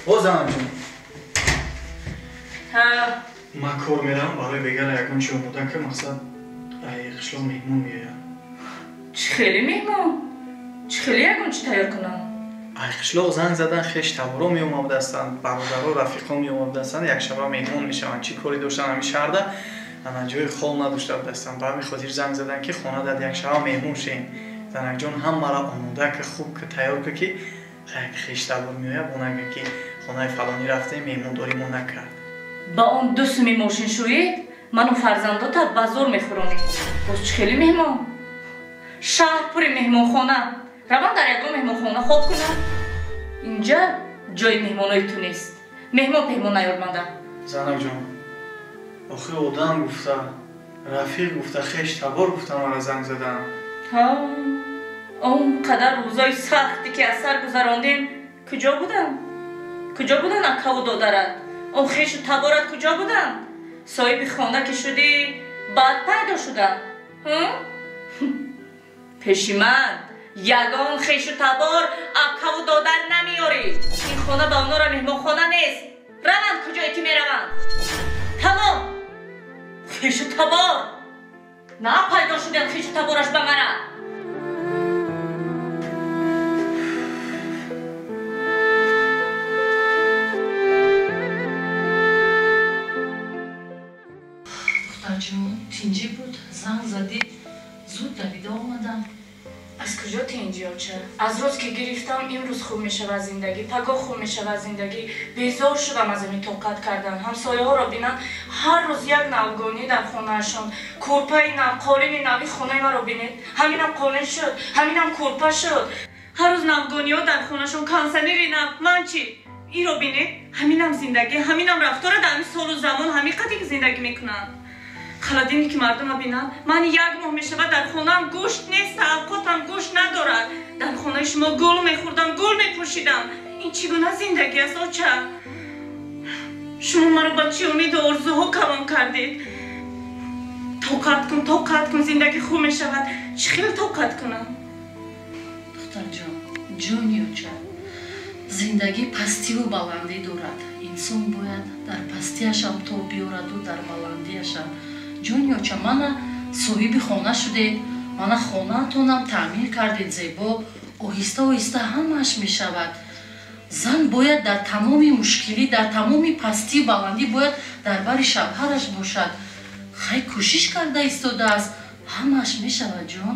О занакҷон. Ҳа. Ман кор меравам, барои бегара ягон чи омода ки мақсад ай қишлоқ меҳмон меояд. Чӣ хеле меҳмон? Чӣ хеле ягон чи тайёр кунам? Ай қишлоқ занг задан, хеш таборо меомадастанд, бародаро, рафиқо меомадастанд, якшаба меҳмон мешаванд. Чӣ кори доштанд ҳамин шаҳрда, ана ҷои хол надошта будастанд. Ба ҳамин хотир занг задан, ки хона дад якшаба меҳмон шем. Занакҷон, ҳамаро омода ки, хуб ки, тайёр ки, ки хеш табор меояд, бо нага ки хонаи фалонӣ рафтем, меҳмондорӣ мо накард. Ба он ду суми мошиншӯӣ ману фарзандота ба зӯр мехӯронӣ. Боз чӣ хеле меҳмон? Шаҳр пури меҳмонхона. Равам дар ягон меҳмонхона хоб кунам. Инҷа ҷои меҳмонои ту нест. Меҳмон пеҳмон наёрманда. Занакҷон, охи одам гуфта, рафиқ гуфта, хеш табор гуфта мара занг задан. Ҳа, он қадар рӯзои сахте ки аз сар гузарондем, куҷо буданд? Куҷо буданд акаву додарат? Он хешу таборат куҷо буданд? Соҳиби хона ки шудӣ, баъд пайдо шуданд. Пеши ман ягон хешу табор, акаву додар намеёрӣ. Ин хона ба онора меҳмонхона нест. Раванд куҷое ки мераванд. Тамом. Хешу табор. На пайдо шуданд хешу табораш ба мара. Духтарҷон, тинҷӣ буд, занг задӣ, зуд давида омадам. Аз куҷо тинҷӣ, оча? Аз рӯз ки гирифтам, имрӯз хуб мешавад зиндагӣ, пагоҳ хуб мешавад зиндагӣ. Безор шудам аз ҳамин тоқат кардан. Ҳамсояҳоро бинам, ҳар рӯз як навгонӣ дар хонаашон. Кӯрпаи нав, қолини нави хонаи маро бинед. Ҳаминам қолин шуд, ҳаминам кӯрпа шуд. Ҳар рӯз навгониҳо дар хонаашон, консанери нав. Ман чӣ? Иро бинед, ҳаминам зиндагӣ, ҳаминам рафтора дар ҳамин солу замон ҳамин қадр ки зиндагӣ мекунанд. Халадине ки мардума бинанд, ман як моҳ мешавад дар хонаам гӯшт нест, авқотам гӯшт надорад. Дар хонаи шумо гул мехӯрдам, гул мепӯшидам. Ин чӣ гуна зиндагӣ аст, оча? Шумо маро ба чӣ умеду орзуҳо калон кардед? Тоқат кун, тоқат кун, зиндагӣ хуб мешавад. Чӣ хел тоқат кунам? Духтарҷон, ҷони оча, зиндагӣ пастиву баландӣ дорад. Инсон бояд дар пастиашам тоб биёраду дар баландиашам. Ҷони оча, мана соҳиби хона шудед, мана хонаатонам таъмир кардед зебо, оҳиста оҳиста ҳамааш мешавад. Зан бояд дар тамоми мушкилӣ, дар тамоми пастию баландӣ бояд дар бари шавҳараш бошад. Хай кӯшиш карда истодааст, ҳамааш мешавад, ҷон.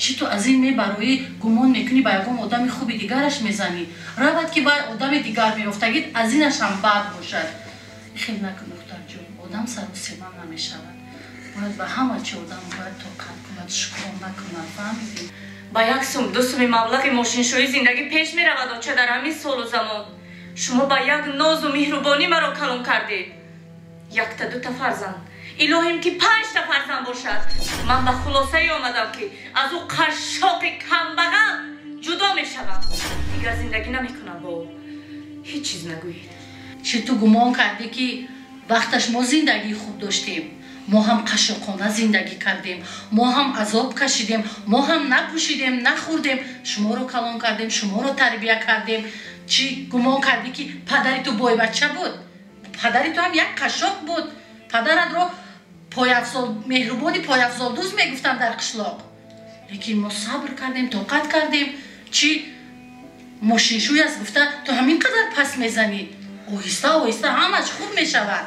Чӣ ту аз ин мебароӣ, гумон мекунӣ ба ягон одами хуби дигараш мезанӣ? Равад ки вай одами дигар меёфтагид, аз инашам бад бошад. Хел накун, духтарҷон, одам сарусема намешавад. Бояд ба ҳама чи одам бояд тоқат кунад, шукрона кунад, фаҳмидӣ? Ба як сум, ду суми маблағи мошиншӯӣ зиндагӣ пеш меравад, оча, дар ҳамин солу замон. Шумо ба як нозу меҳрубонӣ маро калон кардед. Якта дута фарзанд, илоҳим ки панҷта фарзанд бошад. Ман ба хулосае омадам, ки аз ӯ қашшоқи камбағал ҷудо мешавам. Дигар зиндагӣ намекунам бо ӯ. Ҳеҷ чиз нагӯед. Чӣ ту гумон кардӣ, ки вақташ мо зиндагии хуб доштем? Мо ҳам қашшоқона зиндагӣ кардем, мо ҳам азоб кашидем, мо ҳам напӯшидем, нахӯрдем, шуморо калон кардем, шуморо тарбия кардем. Чӣ гумон кардӣ, ки падари ту бойбача буд? Падари ту ҳам як қашшоқ буд. Падаратро пойафзол, меҳрубони пойафзолдӯз мегуфтанд дар қишлоқ. Лекин мо сабр кардем, тоқат кардем. Чӣ мошиншӯй аст гуфта ту ҳамин қадар пас мезанӣ? Оҳиста оҳиста ҳамаш хуб мешавад.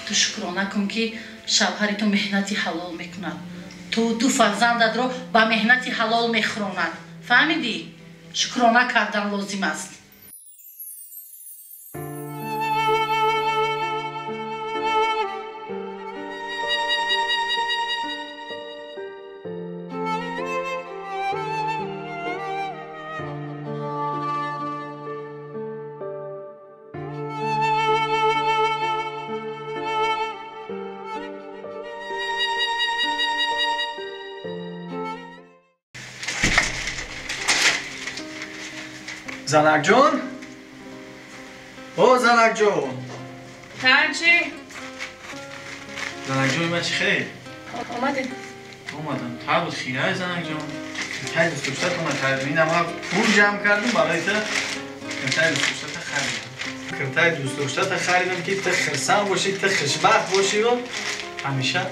Ту шукрона кун, ки шавҳари ту меҳнати ҳалол мекунад, ту ду фарзандатро ба меҳнати ҳалол мехӯронад. Фаҳмидӣ? Шукрона кардан лозим аст. Занакҷон? О, Занакҷон! Ҳа, чӣ? Занакҷон, ма чӣ хел? Омадем. Омадам. Та буд хирай, Занакҷон. Тай дӯстдоштат омад. Инам пул ҷамъ кардам барои та. Тай дӯстдоштата харидам. Тортаи дӯстдоштата харидам, ки ту хирсан бошӣ, ту хушбахт бошиву ҳамеша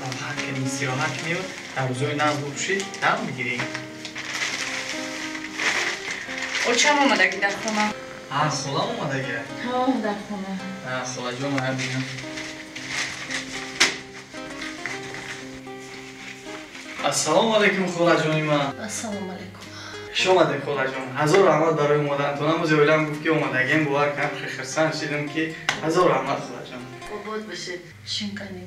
роҳат кунӣ, истироҳат куниву дар рӯзҳои нағз бипӯшӣ, дам бигирӣ. Очам омадагӣ дар хона. Холам омадагӣ? Ҳо, дар хона. Холаҷон, ая бинам. Ассалому алайкум, холаҷони ман. Ассалому алайкум. Хуш омадед, холаҷон. Ҳазор раҳмат барои омадантон. Ҳамози оилам гуфт, ки омадагием, бовар кардам, хеле хирсанд шидам, ки ҳазор раҳмат, холаҷон. Обод бошед, шинканӣ.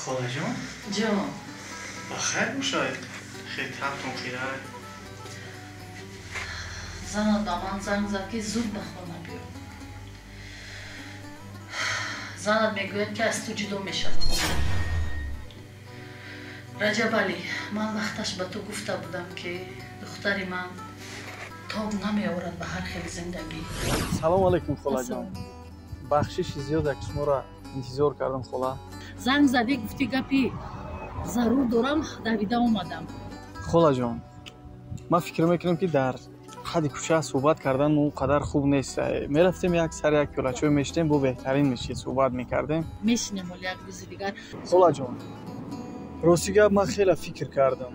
Холаҷон? Ҷон. Ба хайр бошад. Хеле табтон хирай. Занат ба ман занг зад, ки зуд ба хона биё. Занат мегӯяд, ки аз ту ҷудо мешавам. Раҷабалӣ, ман вақташ ба ту гуфта будам, ки духтари ман тоб намеорад ба ҳар хел зиндагӣ. Салому алайкум, холаҷон. Бахшиши зиёд, ки шуморо интизор кардам, хола. Занг задӣ, гуфтӣ гапи зарур дорам, давида омадам. Холаҷон, ман фикр мекунам, ки дар ҳадди кӯча суҳбат кардан он қадар хуб нест. Мерафтем як сар як пиёлачой мешидем, бо беҳтарин мешид, суҳбат мекардем. Мешинем ҳоло як рӯзи дигар. Холаҷон, рости гап, ман хеле фикр кардам.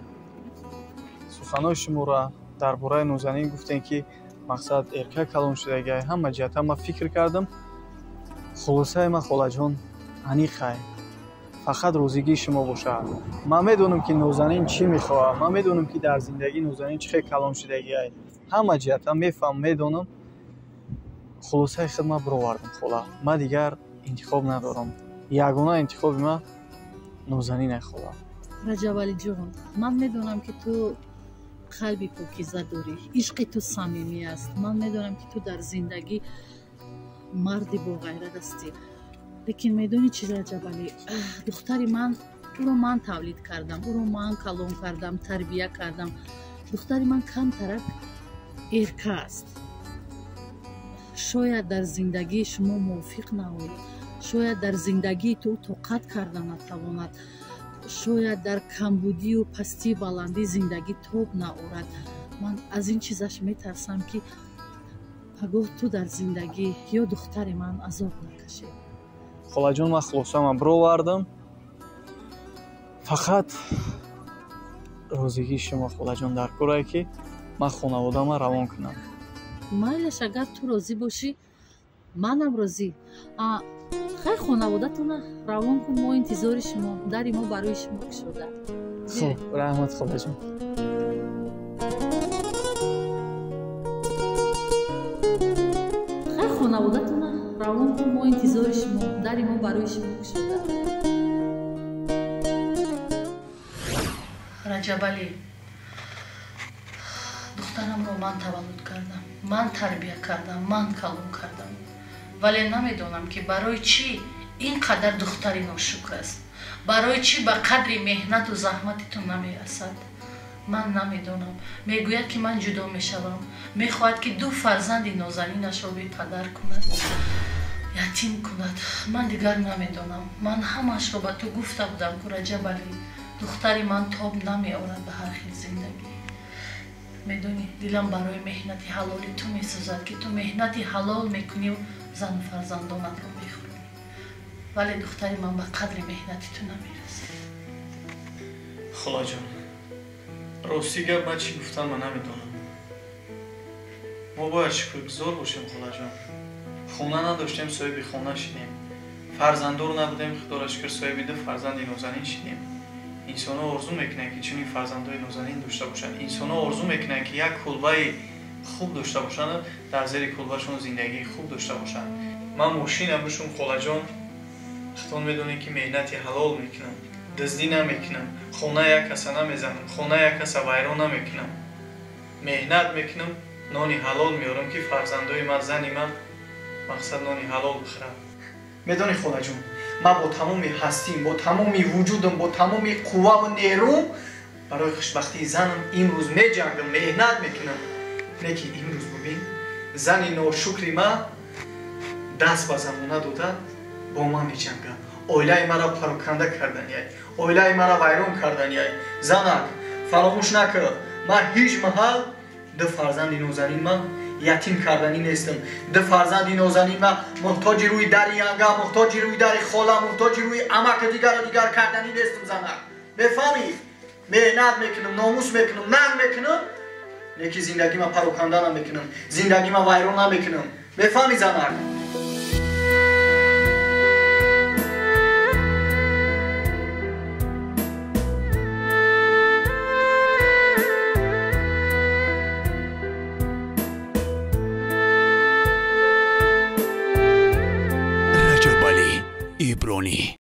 Суханои шуморо дар бораи Нозанин гуфтем, ки мақсад эрка калон шудагиай, ҳама ҷиҳата ман фикр кардам. Хулосаи ман, холаҷон, аниқай. Фақат розигии шумо бошад. Ман медонам, ки Нозанин чӣ мехоҳад, ман медонам, ки дар зиндагии Нозанин чӣ хел калон шудагиай. Ҳама ҷиҳата мефаҳмам, медонам. Хулосаи худ ман бировардам, хола. Ман дигар интихоб надорам. Ягона интихоби ман Нозанинай, хола. Раҷабалиҷон, ман медонам, ки ту қалби покиза дорӣ, ишқи ту самимӣ аст. Ман медонам, ки ту дар зиндагӣ марди боғайрат ҳастӣ. Лекин медонӣ чӣ, Раҷабалӣ, духтари ман, ӯро ман тавлид кардам, ӯро ман калон кардам, тарбия кардам. Духтари ман камтарак эрка аст. Шояд дар зиндагии шумо мувофиқ наояд, шояд дар зиндагии ту тоқат карда натавонад, шояд дар камбудию пастию баландии зиндагӣ тоб наорад. Ман аз ин чизаш метарсам, ки пагоҳ ту дар зиндагӣ ё духтари ман азоб накашед. Холаҷон, ман хулосаамро бировардам. Фақат розигии шумо, холаҷон, дар корае, ки ман хонаводаамро равон кунам. Майлаш, агар ту розӣ бошӣ, манам розӣ. Хай, хонаводатона равон кун, мо интизори шумо, дари мо барои шумо кушода. Хуб, раҳмат, холаҷон. Хай, хонаводатона равон кун, мо интизори шумо, дари мо барои шумо кушода. Раҷабалӣ, духтарамро ман таваллуд кардам, ман тарбия кардам, ман калон кардам, вале намедонам, ки барои чӣ ин қадар духтари ношукр аст, барои чӣ ба қадри меҳнату заҳмати ту намерасад. Ман намедонам. Мегӯяд, ки ман ҷудо мешавам, мехоҳад, ки ду фарзанди нозанинашро бепадар кунад, ятим кунад. Ман дигар намедонам. Ман ҳамаашро ба ту гуфта будам, ку Раҷабалӣ, духтари ман тоб намеорад ба ҳар хел зиндагӣ. Медонӣ, дилам барои меҳнати ҳалоли ту месӯзад, ки ту меҳнати ҳалол мекунию зану фарзандонатро мехӯрӣ, вале духтари ман ба қадри меҳнати ту намерасад. Холаҷон, рости гап, ман чӣ гуфтам, ман намедонам. Мо бояд шукргузор бошем, холаҷон. Хона надоштем, соҳиби хона шидем. Фарзанддор набудем, худоро шукр, соҳиби ду фарзанди нозанин шидем. Инсонҳо орзу мекунанд, ки чунин фарзандҳои нозанин дошта бошанд. Инсонҳо орзу мекунанд, ки як кулбаи хуб дошта бошанд, дар зери кулбашон зиндагии хуб дошта бошанд. Ман мошинам бошум, холаҷон, худтон медонед, ки меҳнати ҳалол мекунам, дуздӣ намекунам, хона як каса намезанам, хона як каса вайрон намекунам. Меҳнат мекунам, нони ҳалол меорам, ки фарзандои ман, зани ман мақсад нони ҳалол бихӯрад. Медонӣ, холаҷон, ман бо тамоми ҳастим, бо тамоми вуҷудам, бо тамоми қувваву нерӯм барои хушбахтии занам имрӯз меҷангам, меҳнат мекунам. Не ки имрӯз бубин, зани ношукри ман даст ба замона дода бо ман меҷангад. Оилаи маро пароканда карданиай, оилаи маро вайрон карданиай. Занак, фаромӯш накар, ман ҳеҷ маҳал ду фарзанди нозанин ман ятим карданӣ нестам. Ду фарзанди нозанин ма муҳтоҷи рӯи дари янга, муҳтоҷи рӯи дари хола, муҳтоҷи рӯи амаку дигару дигар карданӣ нестам занак. Мефаҳмӣ? Меҳнат мекунам, номус мекунам, нанг мекунам, леки зиндагима пароканда намекунам, зиндагима вайрон намекунам. Мефаҳмӣ занак? Раҷабалӣ Ибронӣ.